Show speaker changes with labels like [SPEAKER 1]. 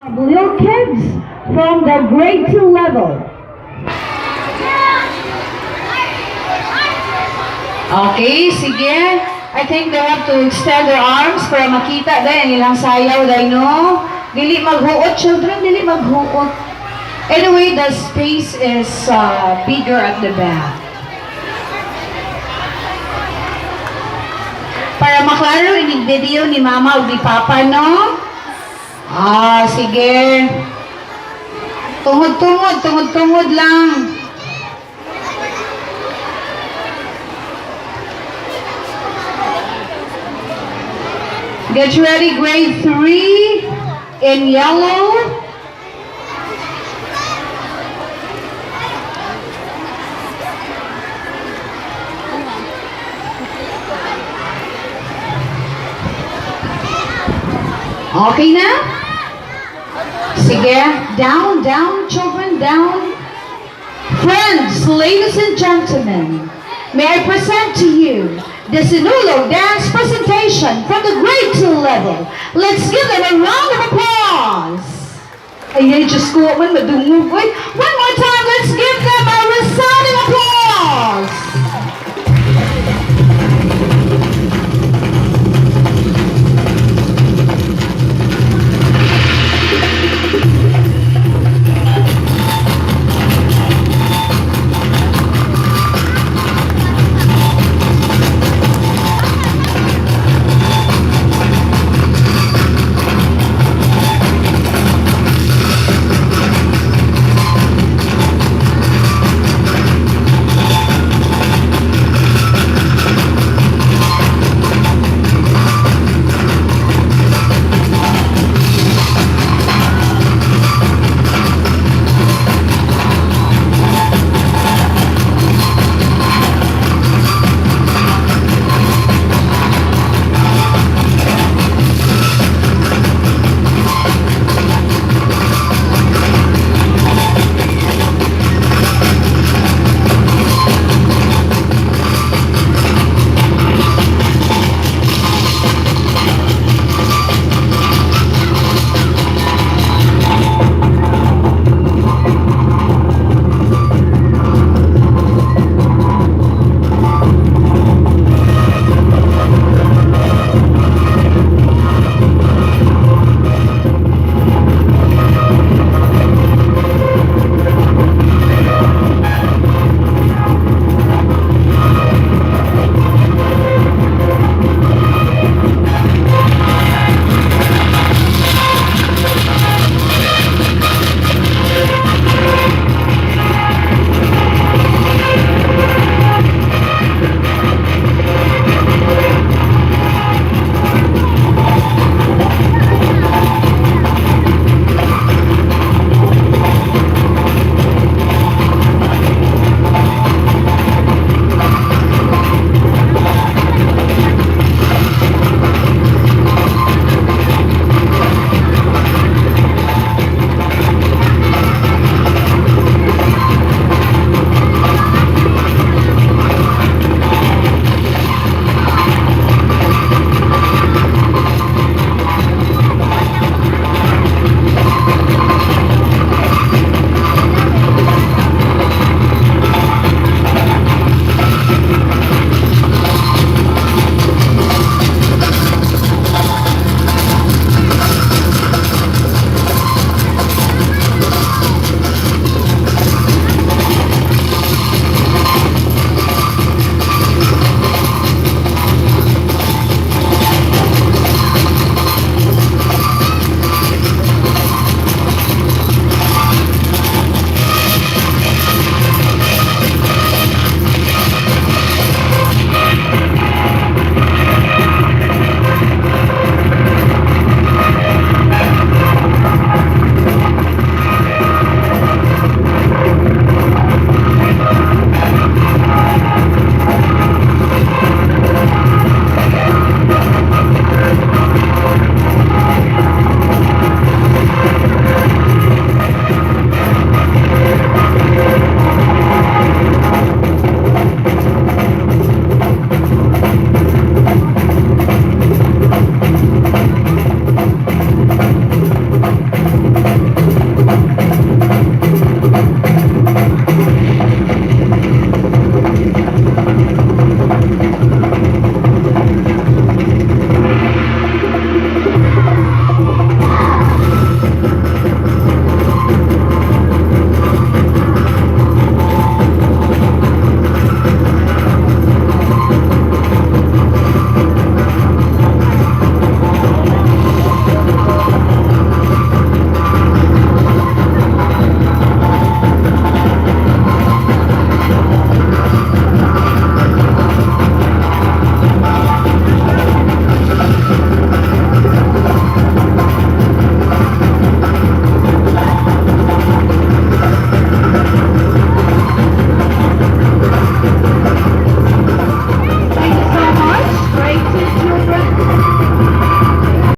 [SPEAKER 1] Little kids from the grade 2 level. Okay, sige. I think they have to extend their arms para makita dahil ang ilang sayaw dahil, no? Dili maghuot, children, dili maghuot. Anyway, the space is bigger at the back. Para maklaro ining video ni Mama o ni Papa, no? Ah, sige. Tungod-tungod, tungod-tungod lang. Get ready, grade 3 in yellow. Okay na? Sige, down, down, children, down. Friends, ladies and gentlemen, may I present to you the Sinulog dance presentation from the grade 2 level. Let's give them a round of applause. Ay, ay, Diyos ko, man, madungog. Wait, one more time, let's give them